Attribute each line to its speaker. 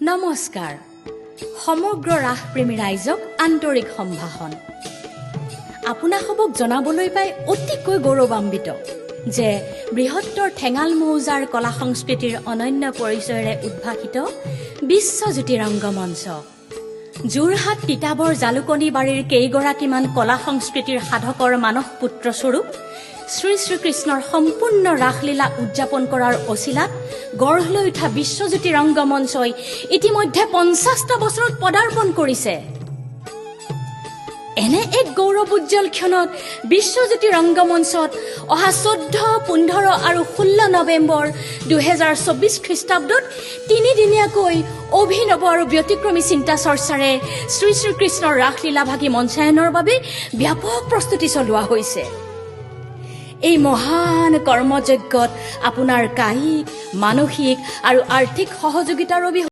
Speaker 1: নমস্কাৰ। সমগ্ৰ ৰাসপ্ৰেমী ৰাইজক আন্তৰিক সম্ভাষণ। আপোনাসবক জনাবলৈ পাই অতিকৈ গৌৰৱান্বিত যে বৃহত্তৰ ঠেঙাল মৌজাৰ কলা সংস্কৃতিৰ অনন্য পৰিচয়েৰে উদ্ভাসিত বিশ্বজ্যোতি ৰংগমঞ্চ, যোৰহাট তিতাবৰ জালুকনিবাৰীৰ কেইগৰাকীমান কলা সংস্কৃতিৰ সাধকৰ মানস পুত্ৰস্বৰূপ শ্ৰী শ্ৰীকৃষ্ণৰ সম্পূৰ্ণ ৰাসলীলা উদযাপন কৰাৰ অচিলাত গঢ় লৈ উঠা বিশ্বজ্যোতি ৰংগমঞ্চই ইতিমধ্যে 50টা বছৰত পদাৰ্পণ কৰিছে। এনে এক গৌৰৱোজ্জ্বল ক্ষণত বিশ্বজ্যোতি ৰংগমঞ্চত অহা 14, 15 আৰু 16 নৱেম্বৰ 2024 খ্ৰীষ্টাব্দত তিনিদিনীয়াকৈ অভিনৱ আৰু ব্যতিক্ৰমী চিন্তা চৰ্চাৰে শ্ৰী শ্ৰীকৃষ্ণৰ ৰাসলীলা ভাগি মঞ্চায়নৰ বাবে ব্যাপক প্ৰস্তুতি চলোৱা হৈছে। এই মহান কৰ্মযজ্ঞত আপোনাৰ কায়িক, মানসিক আৰু আৰ্থিক সহযোগিতাৰ অবিহনে